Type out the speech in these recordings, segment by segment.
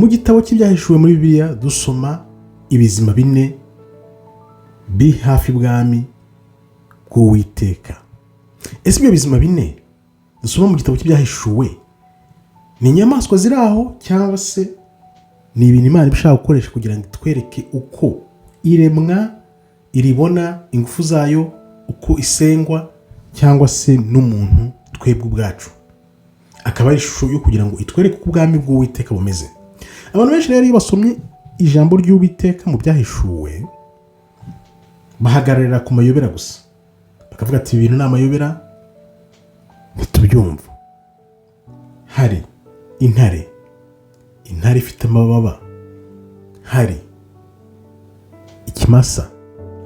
Mu gitabo cy'Ibyahishuwe muri Bibiliya dusoma ibizima bine biri hafi bwami bw'Uwiteka. Ese ibyo bizima bine dusoma mu gitabo cy'Ibyahishuwe ni inyamaswa ziri aho, cyangwa se ni ibintu Imana iba ishaka gukoresha kugira ngo itwereke uko iremwa iribona, ingufu zayo, uko isengwa, cyangwa se n'umuntu twebwe ubwacu, akaba ari ishusho yo kugira ngo itwereke uko ubwami bw'Uwiteka bumeze? Abantu benshi rero, iyo basomye ijambo ry'Uwiteka mu Byahishuwe, bahagararira ku mayobera gusa, bakavuga ati: "Ibi bintu ni amayobera, ntitubyumva." Hari intare, intare ifite amababa, hari ikimasa,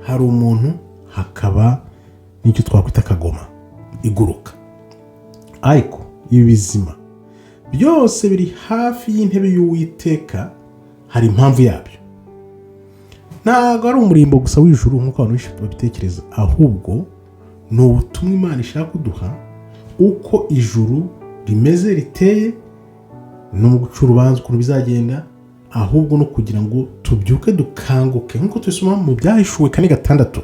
hari umuntu, hakaba n'icyo twakwita akagoma iguruka. Ariko ibi bizima byose biri hafi y'intebe y'Uwiteka, hari impamvu yabyo. Ntabwo ari umurimbo gusa w'ijuru nk'uko abantu benshi babitekereza, ahubwo ni ubutumwa Imana ishaka kuduha, uko ijuru rimeze, riteye, no mu guca urubanza ukuntu bizagenda, ahubwo no kugira ngo tubyuke, dukanguke, nk'uko tubisoma mu Byahishuwe 4:6.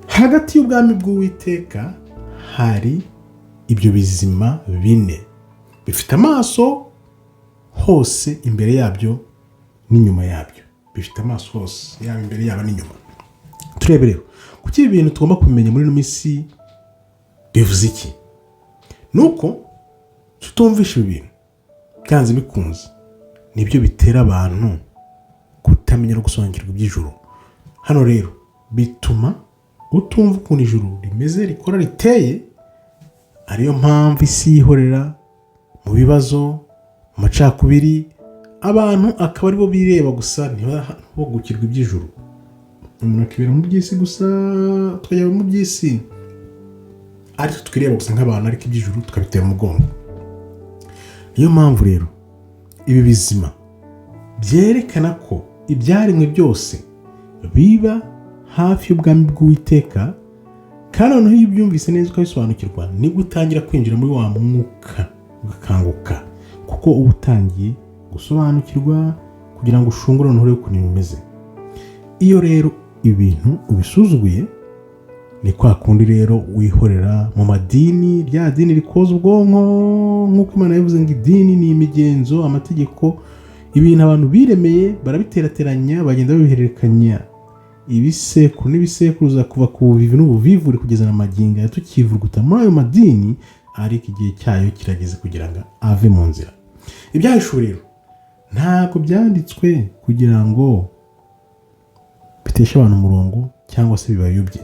Hagati y'ubwami bw'Uwiteka hari ibyo bizima bine bifite amaso hose imbere yabyo n'inyuma yabyo. Bifite amaso hose, yaba imbere, yaba n'inyuma. Turebe rero kuki ibi bintu tugomba kubimenya muri ino minsi. Bivuze iki? Ni uko tutumvisha ibi bintu, byanze bikunze nibyo bitera abantu kutamenya no gusobanukirwa iby'ijuru. Hano rero bituma utumva ukuntu ijuru rimeze, rikora, riteye. Ariyo mpamvu isi yihorera mu bibazo, mu macakubiri, abantu akaba aribo bireba gusa, ntibahugukirwe iby'ijuru. Umuntu akibera mu by'isi gusa, tukajya mu by'isi ariko twireba gusa nk'abantu, ariko iby'ijuru tukabitera umugongo. Niyo mpamvu rero ibi bizima byerekana ko ibyaremwe byose biba hafi y'ubwami bw'Uwiteka. Kandi noneho iyo ubyumvise neza, ukabisobanukirwa, nibwo utangira kwinjira muri wa mwuka, ugakanguka, kuko uba utangiye gusobanukirwa kugira ngo ushungure noneho urebe ukuntu bimeze. Iyo rero ibintu ubisuzuguye, ni kwa kundi rero wihorera mu madini, rya dini rikoza ubwonko, nk'uko Imana yabivuze ngo idini ni imigenzo, amategeko, ibintu abantu biremeye, barabiterateranya, bagenda babihererekanya ibisekuru n'ibisekuruza, kuva ku buvivi n'ubuvivure kugeza na magingo aya tukivuguta muri ayo madini. Ariko igihe cyayo kirageze kugira ngo ave mu nzira. Ibyahishuwe rero ntabwo byanditswe kugira ngo biteshe abantu umurongo cyangwa se bibayobye,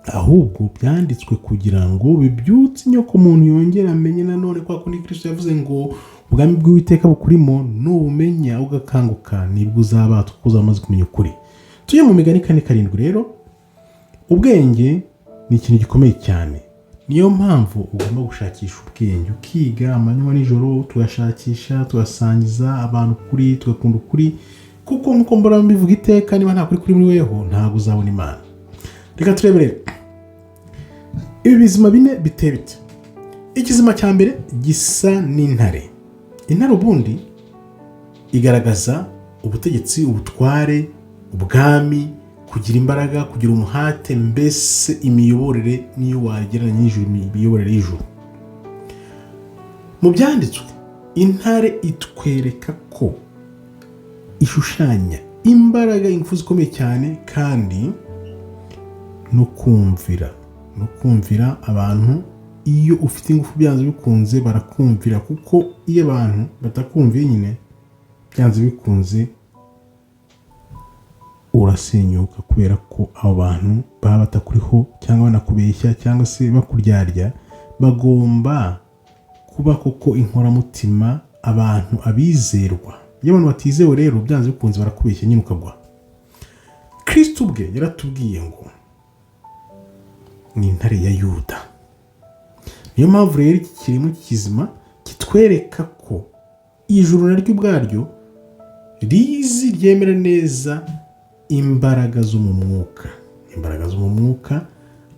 ahubwo byanditswe kugira ngo bibyutse inyoko muntu, yongere amenye nanone kwa kundi Kirisito yavuze ngo ubwami bw'Uwiteka bukurimo. Nubumenya ugakanguka, nibwo uzabatwa kuko uzaba umaze kumenya ukuri. Tujye mu Migani 4:7. Rero ubwenge ni ikintu gikomeye cyane. Niyo mpamvu ugomba gushakisha ubwenge, ukiga amanywa nijoro, tugashakisha, tugasangiza abantu ukuri, tugakunda ukuri, kuko nk'uko mbona mbivuga iteka, niba nta kuri kuri muri weho, ntabwo uzabona Imana. Reka turebe rero ibi bizima bine biteye bite. Ikizima cya mbere gisa n'intare. Intare ubundi igaragaza ubutegetsi, ubutware, ubwami, kugira imbaraga, kugira umuhate, mbese imiyoborere niyo wagereranya n'ijuru, imiyoborere y'ijuru. Mu Byanditswe, intare itwereka ko ishushanya imbaraga, ingufu zikomeye cyane, kandi no kumvira abantu. Iyo ufite ingufu, byanze bikunze barakumvira, kuko iyo abantu batakumviye nyine, byanze bikunze urasenyuka, kubera ko abo bantu baba batakuriho cyangwa banakubeshya cyangwa se bakuryarya. Bagomba kuba koko inkoramutima, abantu abizerwa. Iyo abantu batizewe rero, byanze bikunze barakubeshya nyine ukagwa. Kristo ubwe yaratubwiye ngo ni Intare ya Yuda. Niyo mpamvu rero iki kirimo kizima kitwereka ko ijuru naryo ubwaryo rizi, ryemera neza imbaraga zo mu mwuka. Imbaraga zo mu mwuka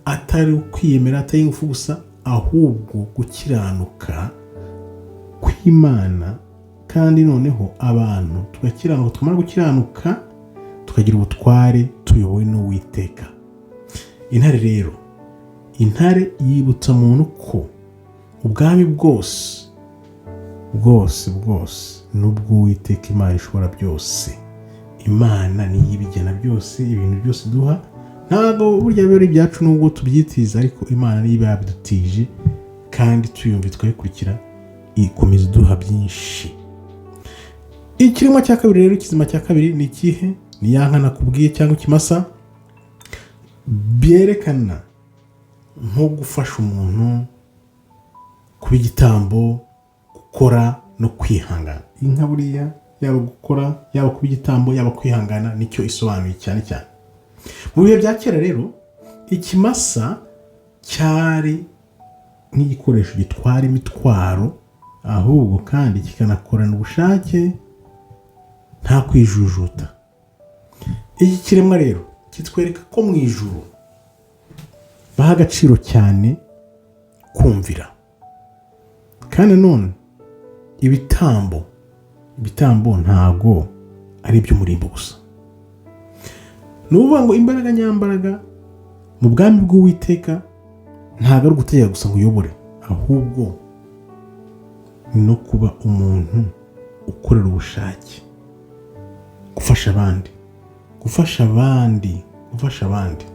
atari ukwiyemera, atari ingufu gusa, ahubwo gukiranuka kw'Imana. Kandi noneho abantu tugakiranuka, tumara gukiranuka tukagira ubutware tuyobowe n'Uwiteka. Intare rero, intare yibutsa muntu ko ubwami bwose bwose bwose n'ubw'Uwiteka Imana ishobora byose. Imana niyo ibigena byose, ibintu byose duha ntabwo burya biba ari ibyacu nubwo tubyitiza, ariko Imana niyo iba yabidutije kandi tuyumva tukabikurikira, ikomeza iduha byinshi. Ikiremwa cya kabiri rero, ikizima cya kabiri ni ikihe? Ni ya nka nakubwiye cyangwa ikimasa, byerekana nko gufasha umuntu, kuba igitambo, gukora no kwihangana. Inka buriya yaba gukora, yaba kuba igitambo, yaba kwihangana, nicyo isobanuye cyane cyane. Mu bihe bya kera rero, ikimasa cyari nk'igikoresho gitwara imitwaro, ahubwo kandi kikanakorana ubushake nta kwijujuta. Iki kiremwa rero kitwereka ko mu ijuru baha agaciro cyane kumvira. Kandi nanone ibitambo ntago ari iby'umurimbo gusa. Ni ukuvuga ngo imbaraga nyambaraga mu bwami bw'Uwiteka ntabwo ari ugutegeka gusa ngo uyobore, ahubwo ni no kuba umuntu ukorera ubushake, gufasha abandi, gufasha abandi, gufasha abandi.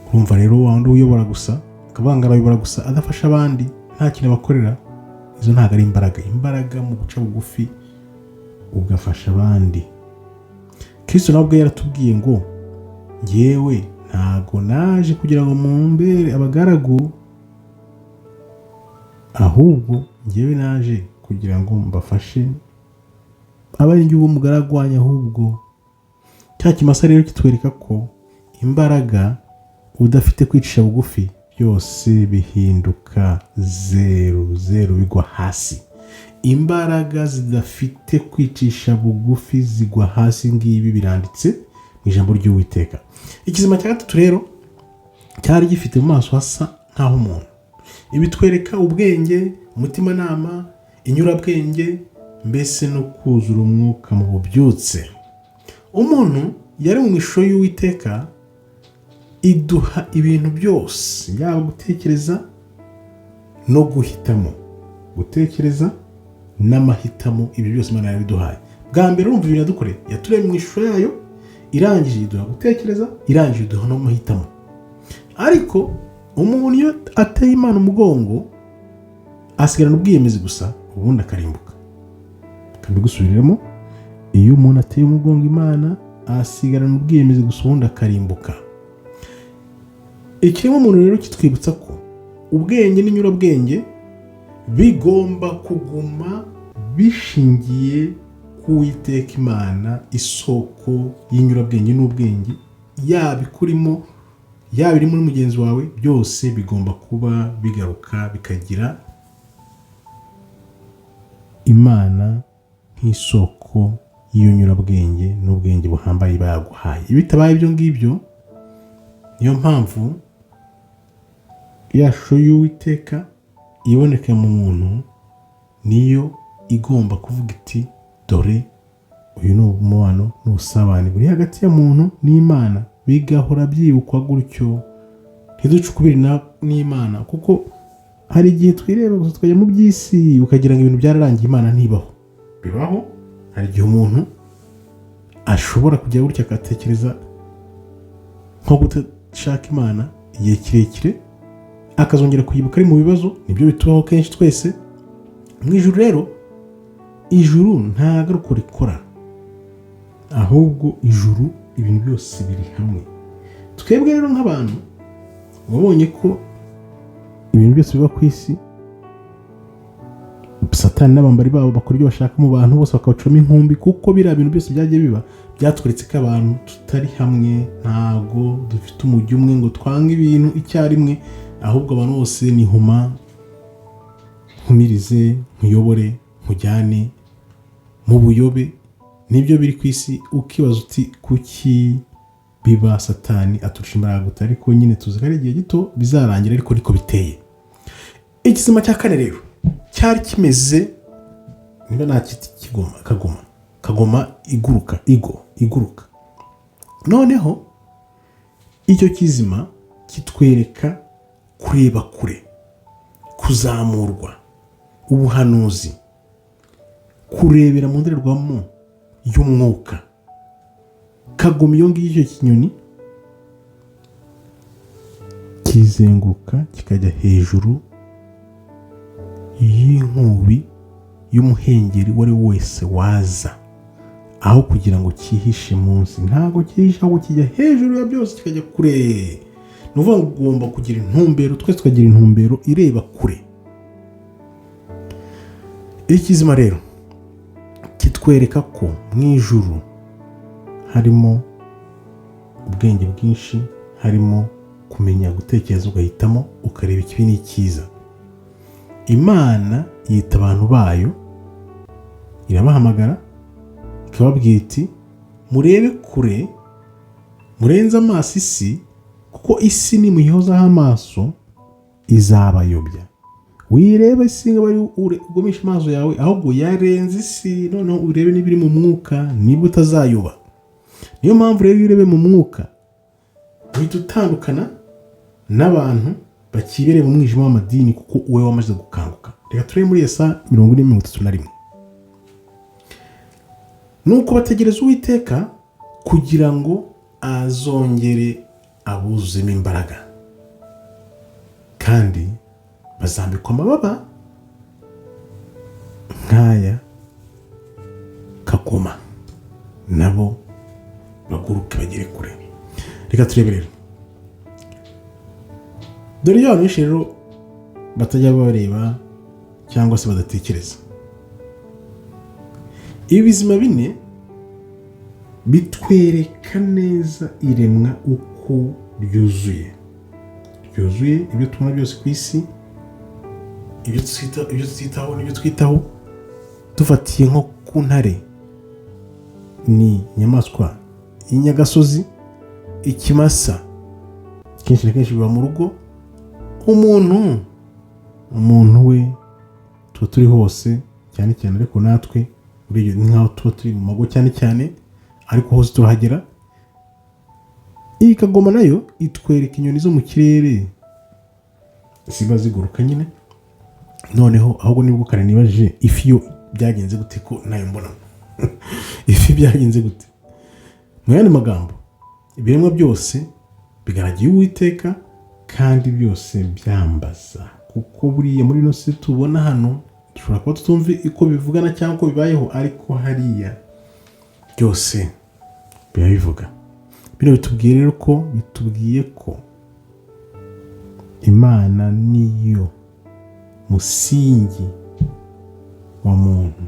Urumva rero, wa wundi uyobora gusa, akavuga ngo arayobora gusa adafasha abandi, nta kintu abakorera, izo ntabwo ari imbaraga. Imbaraga mu guca bugufi ugafasha abandi. Kristo nawe ubwe yaratubwiye ngo: "Ngewe ntago naje kugira ngo mumbere abagaragu, ahubwo ngewe naje kugira ngo mbafashe, abe ari njye uwo mugaragu wanyu." Ahubwo cya kimasa rero kitwereka ko imbaraga udafite kwicisha bugufi, byose bihinduka zeru zeru, bigwa hasi. Imbaraga zidafite kwicisha bugufi zigwa hasi. Ngibi biranditse mu ijambo ry'Uwiteka. Ikizima cya gatatu rero cyari gifite mu maso hasa nk'ah'umuntu. Ibitwereka ubwenge, umutimanama, inyurabwenge, mbese no kuzura umwuka mu bubyutse. Umuntu yari mu ishusho y'Uwiteka, iduha ibintu byose, yaba gutekereza no guhitamo, gutekereza n'amahitamo, ibyo byose Imana yabiduhaye. Bwa mbere urumva ibintu yadukoreye: yaturemye mu ishusho yayo, irangije iduha gutekereza, irangije iduha n'amahitamo. Ariko umuntu iyo ateye Imana umugongo asigarana ubwiyemezi gusa, ubundi akarimbuka. Kabigusubiriremo: iyo umuntu ateye umugongo Imana asigarana ubwiyemezi gusa, ubundi akarimbuka. Ikiremwa muntu rero kitwibutsa ko ubwenge n'inyurabwenge bigomba kuguma bishingiye ku Witeka Imana, isoko y'inyurabwenge n'ubwenge. Yaba ikurimo, yaba iri muri mugenzi wawe, byose bigomba kuba bigaruka bikagira Imana nk'isoko y'iyo nyurabwenge n'ubwenge buhambaye iba yaguhaye. Iyo bitabaye ibyo ngibyo, niyo mpamvu ya shusho y'Uwiteka iboneka mu muntu niyo igomba kuvuga iti: "Dore uyu ni umubano n'ubusabane buri hagati ya muntu n'Imana." Bigahora byibukwa gutyo, ntiduce ukubiri n'Imana, kuko hari igihe twireba gusa tukajya mu by'isi, ukagira ngo ibintu byararangiye, Imana ntibaho. Bibaho, hari igihe umuntu ashobora kujya gutya agatekereza nko kudashaka Imana igihe kirekire, akazongera kuyibuka ari mu bibazo. Nibyo bitubaho kenshi twese. Mu ijuru rero, ijuru ntabwo ari uko rikora, ahubwo ijuru ibintu byose biri hamwe. Twebwe rero nk'abantu, wabonye ko ibintu byose biba ku isi, Satani n'abambari babo bakora ibyo bashaka mu bantu bose, bakabacamo inkumbi, kuko biriya bintu byose byagiye biba byatweretse ko abantu tutari hamwe. Ntabwo dufite umujyi umwe ngo twange ibintu icyarimwe, ahubwo abantu bose ni huma nkumirize, nkuyobore, nkujyane mu buyobe. Nibyo biri ku isi. Ukibaza uti: "Kuki biba? Satani aturusha imbaraga guta?" Ariko nyine tuzi ko ari igihe gito bizarangira, ariko niko biteye. Ikizima cya kane rero cyari kimeze Niba nta kiti kigoma, kagoma, kagoma iguruka, eagle iguruka. Noneho icyo kizima kitwereka kureba kure, kuzamurwa, ubuhanuzi, kurebera mu ndorerwamo y'umwuka. Kagoma iyo ngiyo, icyo kinyoni kizenguruka kikajya hejuru y'inkubi y'umuhengeri uwo ari we wese waza, aho kugira ngo cyihishe munsi. Ntabwo cyihishe, ahubwo kijya hejuru ya byose, kikajya kure. Ni ukuvuga ngo ugomba kugira intumbero, twese tukagira intumbero ireba kure. Ikizima rero kitwereka ko mu ijuru harimo ubwenge bwinshi, harimo kumenya gutekereza, ugahitamo, ukareba ikibi n'icyiza. Imana yita abantu bayo, irabahamagara, ikababwira iti: "Murebe kure, murenze amaso isi, kuko isi nimuyihozaho amaso izabayobya." Wireba isi ngo ari ugumishe amaso yawe, ahubwo yarenze isi, noneho urebe n'ibiri mu mwuka, niba utazayoba. Niyo mpamvu rero iyo urebe mu mwuka uhita utandukana n'abantu bakibereye mu mwijima w'amadini, kuko wowe wamaze gukanguka. Reka turebe muri Yesaya 40:31: "Nuko bategereza Uwiteka kugira ngo azongere abuzuzemo imbaraga, kandi bazambikwa amababa nk'aya kagoma, nabo baguruke bagere kure." Reka turebe rero. Dore iyo abantu benshi rero batajya bareba cyangwa se badatekereza, ibi bizima bine bitwereka neza iremwa uko ryuzuye, ryuzuye ibyo tubona byose ku isi, ibyo twitaho n'ibyo twitaho. Dufatiye nko ku ntare, ni inyamaswa y'inyagasozi. Ikimasa kenshi na kenshi biba mu rugo. Umuntu we tuba turi hose cyane cyane, ariko natwe urebye ni nk'aho tuba turi mu mago cyane cyane, ariko hose turahagera. Iyi kagoma nayo itwereka inyoni zo mu kirere ziba ziguruka nyine. Noneho ahubwo nibwo kare nibajije ifi yo byagenze gute, ko nayo mbona ifi byagenze gute? Mu yandi magambo, ibiremwa byose bigaragiye Uwiteka kandi byose byambaza, kuko buriya muri ino si tubona hano dushobora kuba tutumva uko bivugana cyangwa uko bibayeho, ariko hariya byose biba bivuga. Bino bitubwiye rero ko, bitubwiye ko Imana niyo musingi wa muntu.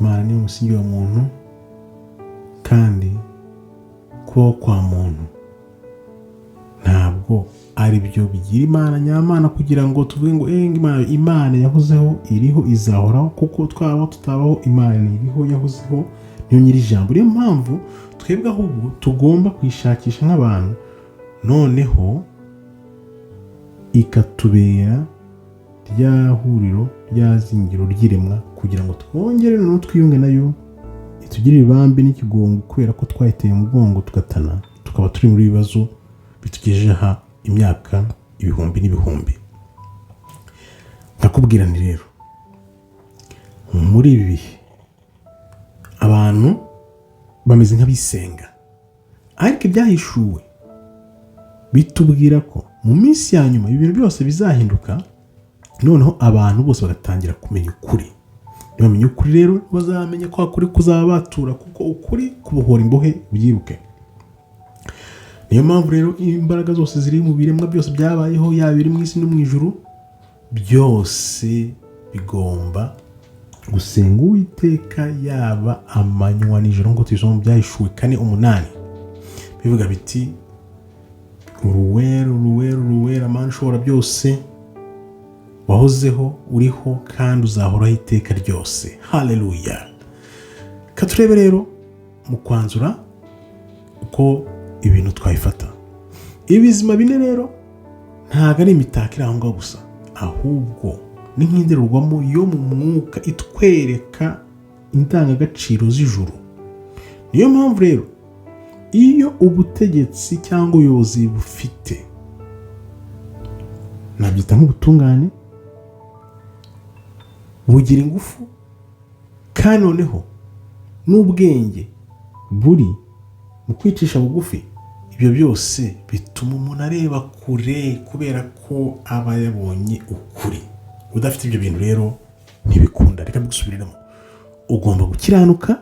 Imana niyo musingi wa muntu, kandi kubaho kwa muntu ntabwo ari byo bigira Imana nyamana, kugira ngo tuvuge ngo Imana yahozeho, iriho, izahoraho, kuko twabaho tutabaho Imana iriho, yahozeho, niyo nyiri ijambo. Niyo mpamvu twebwe ahubwo tugomba kuyishakisha nk'abantu, noneho ikatubera rya huriro, rya zingiro ry'iremwa, kugira ngo twongere noneho twiyunge nayo, itugirire ibambe n'ikigongo, kubera ko twayiteye umugongo tugatana, tukaba turi muri bibazo bitugejeje aha imyaka ibihumbi n'ibihumbi. Nkakubwira nti rero muri ibi bihe abantu bameze nk'abisenga, ariko ibyahishuwe bitubwira ko mu minsi ya nyuma ibintu byose bizahinduka, noneho abantu bose bagatangira kumenya ukuri. Nibamenya ukuri rero, bazamenya ko kuri kuzaba batura, kuko ukuri kubohora imbohe, byibuke. Niyo mpamvu rero imbaraga zose ziri mu biremwa byose byabayeho, yaba ibiri mu isi no mu ijuru, byose bigomba gusenga Uwiteka yaba amanywa nijoro, nk'uko tubisoma mu Byahishuwe 4:8, bivuga biti: "Uruwera, uruwera, uruwera, Mana ushobora byose, wahozeho, uriho kandi uzahoraho iteka ryose." Haleluya! Ka turebe rero mu kwanzura uko ibintu twabifata. Ibizima bine rero ntabwo ari imitako iri aho ngaho gusa, ahubwo Ni nk'indorerwamo yo mu mwuka itwereka indangagaciro z'ijuru. Niyo mpamvu rero iyo ubutegetsi cyangwa ubuyobozi bufite, nabyita nk'ubutungane, bugira ingufu, kandi noneho n'ubwenge buri mu kwicisha bugufi, ibyo byose bituma umuntu areba kure kubera ko aba yabonye ukuri. Udafite ibyo bintu rero ntibikunda. Reka mbigusubiriremo: ugomba gukiranuka,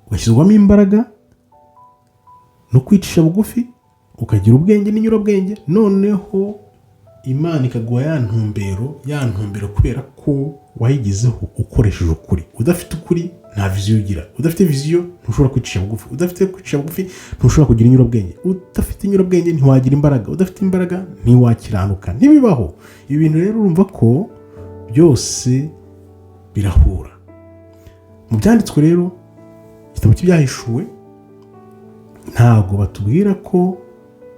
ugashyirwamo imbaraga no kwicisha bugufi, ukagira ubwenge n'inyurabwenge, noneho Imana ikaguha ya ntumbero kubera ko wayigezeho ukoresheje ukuri. Udafite ukuri nta vision ugira. Udafite vision ntushobora kwicisha bugufi. Udafite kwicisha bugufi ntushobora kugira inyurabwenge. Udafite inyurabwenge ntiwagira imbaraga. Udafite imbaraga ntiwakiranuka, ntibibaho. Ibi bintu rero urumva ko byose birahura mu byanditswe. Rero igitabo cy'Ibyahishuwe ntabwo batubwira ko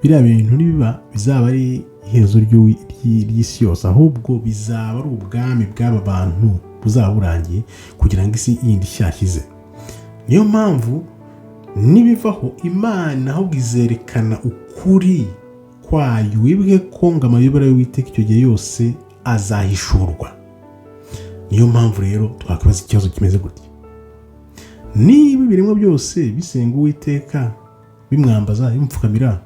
biriya bintu nibiba bizaba ari iherezo ry'isi yose, ahubwo bizaba ari ubwami bw'aba bantu buzaba burangiye kugira ngo isi yindi nshyashya ize. Niyo mpamvu nibivaho, Imana ahubwo izerekana ukuri kwayo. Wibuke ko ngo amayobera y'Uwiteka icyo gihe yose azahishurwa. Niyo mpamvu rero twakwibaza ikibazo kimeze gutya: niba ibiremwa byose bisenga Uwiteka, bimwambaza, bimupfukamira,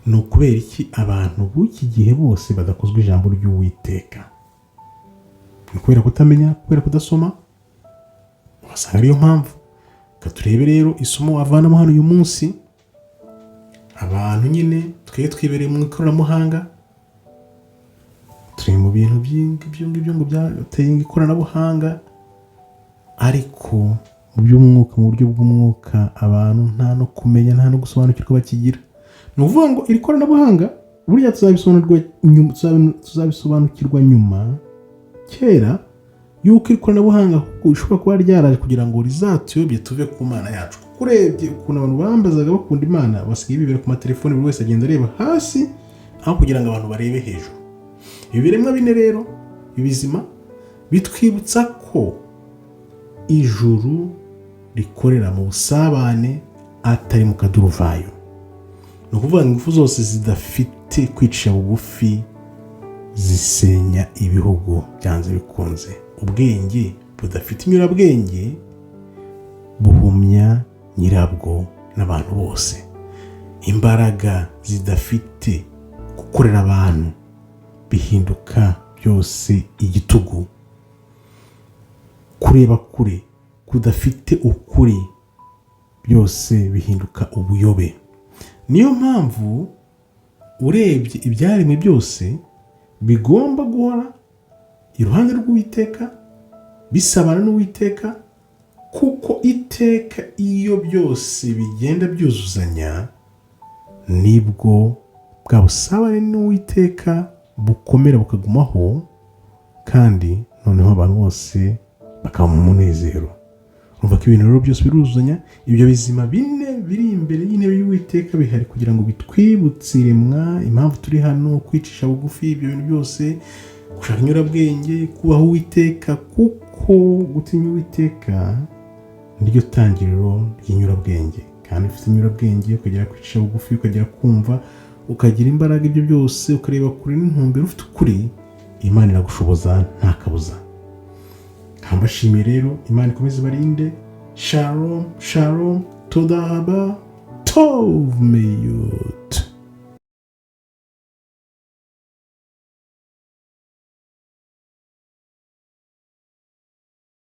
ni ukubera iki abantu b'iki gihe bose badakozwa ijambo ry'Uwiteka? Ni ukubera kutamenya, kubera kudasoma? Wasanga ariyo mpamvu. Reka turebe rero isomo wavanamo hano uyu munsi. Abantu nyine twe twibereye mu ikoranabuhanga, turi mu bintu by'ibyo ngibyo ngo byateye ikoranabuhanga, ariko mu by'umwuka, mu buryo bw'umwuka, abantu nta no kumenya, nta no gusobanukirwa bakigira. Ni ukuvuga ngo iri koranabuhanga burya tuzabisobanukirwa nyuma kera yuko iri koranabuhanga rishobora kuba ryaraje kugira ngo rizatuyobye tuve ku Mana yacu, kuko urebye ukuntu abantu bambazaga, bakunda Imana, basigaye bibera ku matelefoni, buri wese agenda areba hasi aho kugira ngo abantu barebe hejuru. Ibi biremwa bine rero ibizima bitwibutsa ko ijuru rikorera mu busabane, atari mu kaduruvayo. Ni ukuvuga ngo ingufu zose zidafite kwicisha bugufi zisenya ibihugu byanze bikunze. Ubwenge budafite inyurabwenge buhumya nyirabwo n'abantu bose. Imbaraga zidafite gukorera abantu bihinduka byose igitugu. Kureba kure kudafite ukuri byose bihinduka ubuyobe. Niyo mpamvu urebye ibyaremwe byose bigomba guhora iruhande rw'Uwiteka, bisabana n'Uwiteka, kuko iteka iyo byose bigenda byuzuzanya nibwo bwa busabane n'Uwiteka bukomera, bukagumaho, kandi noneho abantu bose bakaba mu munezero. Urumva ko ibintu rero byose biruzuzanya. Ibyo bizima bine biri imbere y'intebe y'Uwiteka bihari kugira ngo bitwibutse iremwa, impamvu turi hano, kwicisha bugufi, ibyo bintu byose, gushaka inyurabwenge, kubaha Uwiteka, kuko gutinya Uwiteka niryo tangiriro ry'inyurabwenge. Kandi ufite inyurabwenge, ukagera kwicisha bugufi, ukagera kumva, ukagira imbaraga, ibyo byose, ukareba kure n'intumbero, ufite ukuri, Imana iragushoboza nta kabuza. Mbashimiye rero, Imana ikomeze ibarinde. Shalom, shalom, toda raba, tov. May you